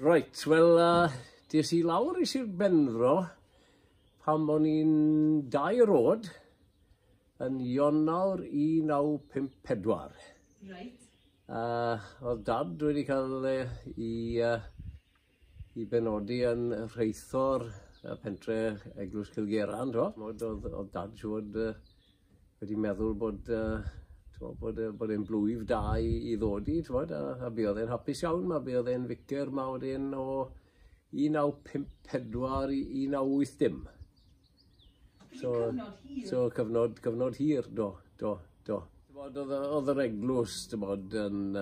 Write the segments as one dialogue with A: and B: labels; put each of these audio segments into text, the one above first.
A: Reit, wel, des i lawr i Sir Benfro pan o'n i'n 2 oed yn Ionawr 1954.
B: Reit.
A: Oedd dad wedi cael i benodi yn rheithor y pentre Eglwys Cilgeran, t'mo'? Oedd dad siŵr wedi meddwl bod t'mo' bod e'n blwyf da i ddod i, t'mod, a buodd e'n hapus iawn 'ma, buodd e'n ficer 'ma wedyn o 1954 i 1980.
B: So, cyfnod hir.
A: So cyfnod hir, do. T'mod, oedd yr eglwys, t'mod, yn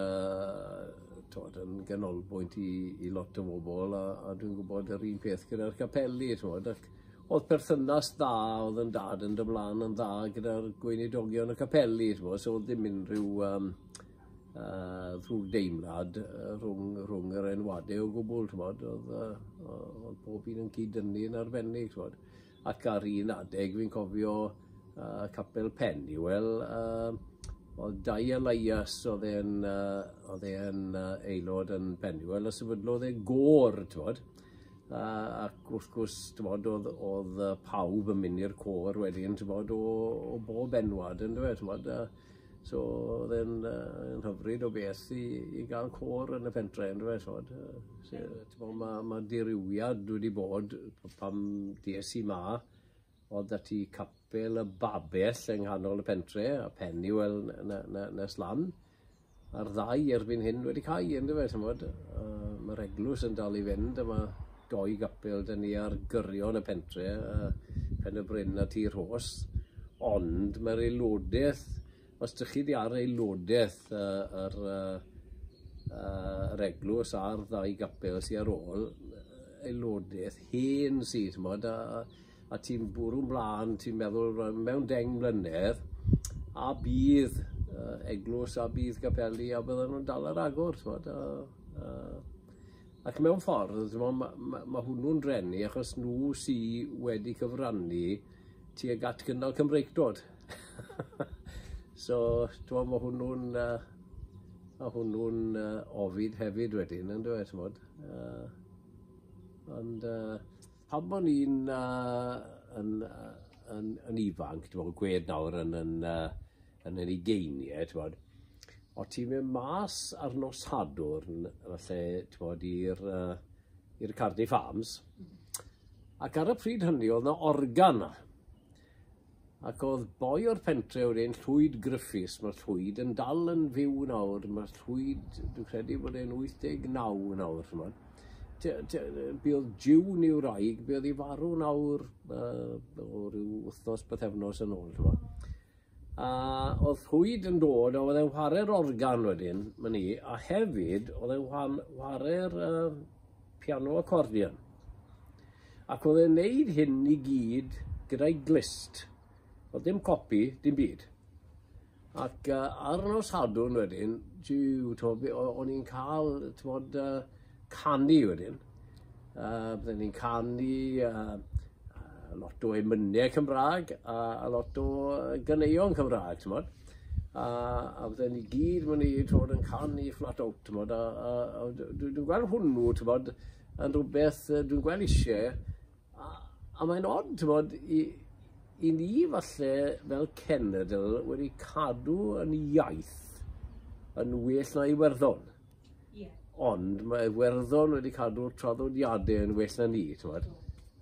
A: ganolbwynt i lot o bobl, a dwi'n gwybod yr un peth gyda'r capeli, t'mod, ac oedd perthynas dda, oedd yn dad yn dymlaen yn dda gyda'r gweinidogion y capeli, t'mod, so oedd dim unrhyw ddrwg deimlad rhwng yr enwadau o gwbl, t'mod, oedd pob un yn cyd-dynnu yn arbennig, t'mod. Ac ar un adeg fi'n cofio Capel Penuel, oedd Dai Elias, oedd e'n aelod yn Penuel, a sefydlodd e gôr, t'mod. Ac wrth gwrs, t'mod, oedd pawb yn mynd i'r côr wedyn, t'mod, o bob enwad, yndyfe, t'mod. So oedd e'n hyfryd o beth i gael côr yn y pentre, yndyfe, t'mod. T'mod, ma' dirywiad wedi bod pam des i 'ma, oedd 'da ti Capel y Babell yng nghanol y pentre, a Penuel nes lan, a'r ddau erbyn hyn wedi cau, yndyfe, t'mod. Mae'r eglwys yn dal i fynd, a mae doi gapel 'da ni ar gyrion y pentre, Pen y Bryn a Tir Rhos, ond mae'r aelodaeth, os dych chi 'di ar aelodaeth yr eglwys a'r ddau gapel sy ar ôl, aelodaeth hen sy, t'mod, a ti'n bwrw mlaen, ti'n meddwl mewn 10 mlynedd, a bydd eglwys a bydd capeli a bydden nhw'n dal ar agor, t'mod, ac mewn ffordd, t'mod, ma' hwnnw'n drenu achos nhw sy wedi cyfrannu tuag at gynnal Cymreictod. So, t'mod, ma' hwnnw'n ofid hefyd wedyn, yndyfe, t'mod. Ond pan o'n i'n yn ifanc, t'mod, gwed nawr yn yn ugeiniau, t'mod, o ti'n mynd mas ar nos Sadwrn, falle, t'mod, i'r Cardiff Arms, ac ar y pryd hynny oedd 'na organ, ac oedd boi o'r pentre wedyn, Llwyd Griffiths, mae Llwyd yn dal yn fyw nawr, mae Llwyd, dwi'n credu bod e'n 89 nawr, t'mod. Buodd Jiwn i'w wraig, buodd hi farw nawr o ryw wythnos bythefnos yn ôl, t'mod. A oedd Llwyd yn dod, a oedd e'n chwarae'r organ wedyn, ma' ni, a hefyd oedd e'n chwarae'r piano accordion. Ac oedd e'n neud hyn i gyd gyda'i glust. Oedd dim copi, dim byd. Ac ar nos Sadwrn wedyn, jiw, o'n i'n cael, t'mod, canu wedyn. Bydden ni'n canu lot o emynau Cymraeg a lot o ganeuon Cymraeg, t'mod. A bydden ni gyd mynd i, t'mod, yn canu flat out, t'mod, a dwi'n gweld hwnnw, t'mod, yn rhywbeth dwi'n gweld eisiau, a mae'n od, t'mod, i ni falle fel cenedl wedi cadw yn iaith yn well na Iwerddon. Ond mae Iwerddon wedi cadw'r traddodiadau yn well na ni, t'mod.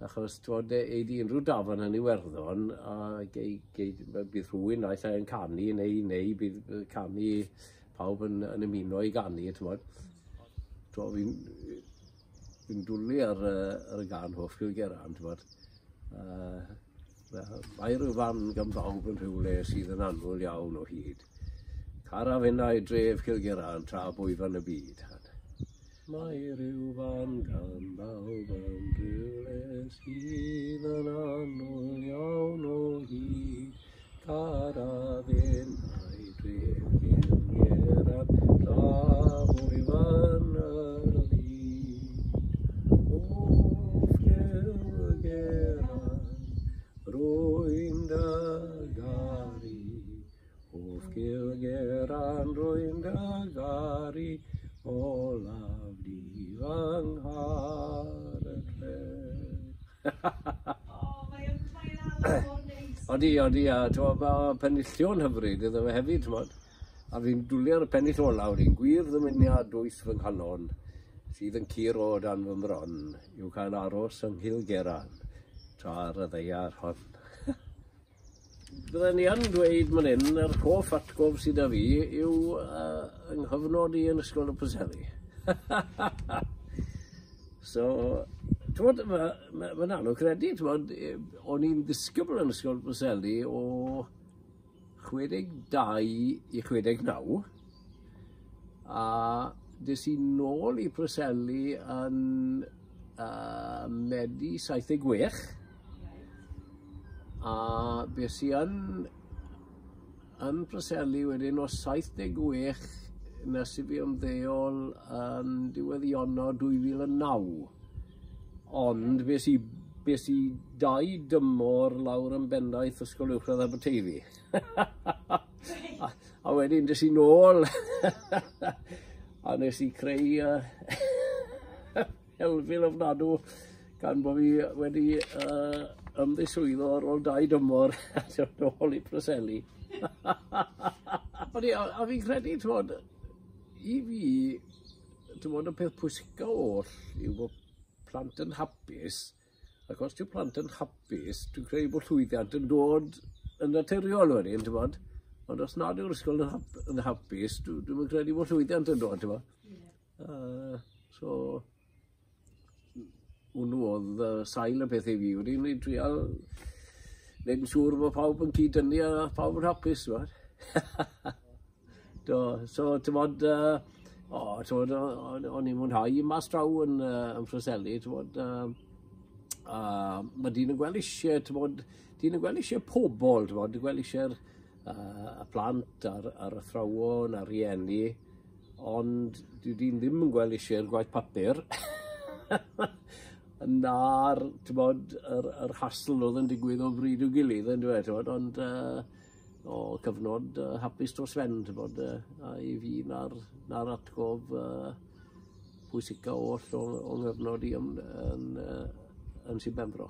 A: Achos, t'mod, ei di unrhyw dafarn yn Iwerddon, a bydd rhywun naill ai yn canu, neu bydd canu pawb yn ymuno i ganu, t'mod. T'mod, fi'n dwlu ar y gân Hoff Cilgeran, t'mod. Mae rhyw fan gan bawb yn rhywle sydd yn annwyl iawn o hyd. Caraf innau dref Cilgeran tra bwyf yn y byd. Mae rhyw fan gan bawb yn rhywle sydd yn annwyl iawn o hyd. Caraf innau dref Cilgeran tra bwyf yn y byd. Hoff Cilgeran, rwy'n dy garu. Hoff Cilgeran, rwy'n dy garu, olaf di farw. fy nghartref.
B: O, mae'n alaw mor neis.
A: Odi, odi, a t'mod, ma' penillion hyfryd iddo fe hefyd, t'mod. A fi'n dwlu ar y pennill ola wedyn, gwir ddymuniad dwys fy nghalon, sydd yn curo o dan fy mron, yw cael aros yng Nghilgeran, tra ar y ddaear hon. Bydden i yn dweud man hyn, yr hoff atgof sydd 'da fi yw yng nghyfnod i yn Ysgol y Preseli. So, t'mod, ma' anodd credu, t'mod, o'n i'n ddisgybl yn Ysgol y Preseli o 62 i 69, a des i nôl i Preseli yn Medi 76, a bues i yn Preseli wedyn o 76 nes i fi ymddeol yn diwedd Ionawr 2009. Ond bues i 2 dymor lawr yn bennaeth Ysgol Uwchradd Aberteifi. A wedyn des i nôl a nes i creu helfil ofnadw gan bo fi wedi ymddiswyddo ar ôl 2 dymor a dod nôl i Preseli. Odi, a fi'n credu, t'mod, i fi, t'mod, y peth pwysica oll yw bod plant yn hapus, ac os yw plant yn hapus, dwi'n credu bod llwyddiant yn dod yn naturiol wedyn, t'mod. Ond os nad yw'r ysgol yn hapus, dwi'm yn credu bod llwyddiant yn dod, t'mod. So, hwnnw oedd sail y peth i fi wedyn, i drial wneud yn siŵr bod pawb yn cyd-dynnu a pawb yn hapus, t'mod. Do, so, t'mod, o, t'mod, o'n i'n mwynhau mas draw yn Preseli, t'mod, a ma' dyn yn gweld isie, t'mod, dyn yn gweld isie pobol, t'mod, yn gweld isie'r y plant a'r athrawon a'r rhieni, ond dwi dyn ddim yn gweld isie'r gwaith papur. Na'r, t'mod, yr hassle oedd yn digwydd o bryd i'w gilydd, yn dweud, t'mod, ond o cyfnod hapus dros ben, t'mod, a i fi na'r atgof pwysica oll o nghyfnod i yn Sir Benfro.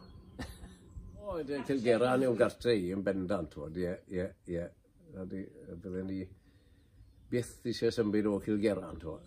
A: O, Cilgeran yw gartre i yn bendant, t'mod, ie, ie, ie. Ydy, bydden ni byth eisiau symud o Cilgeran, t'mod.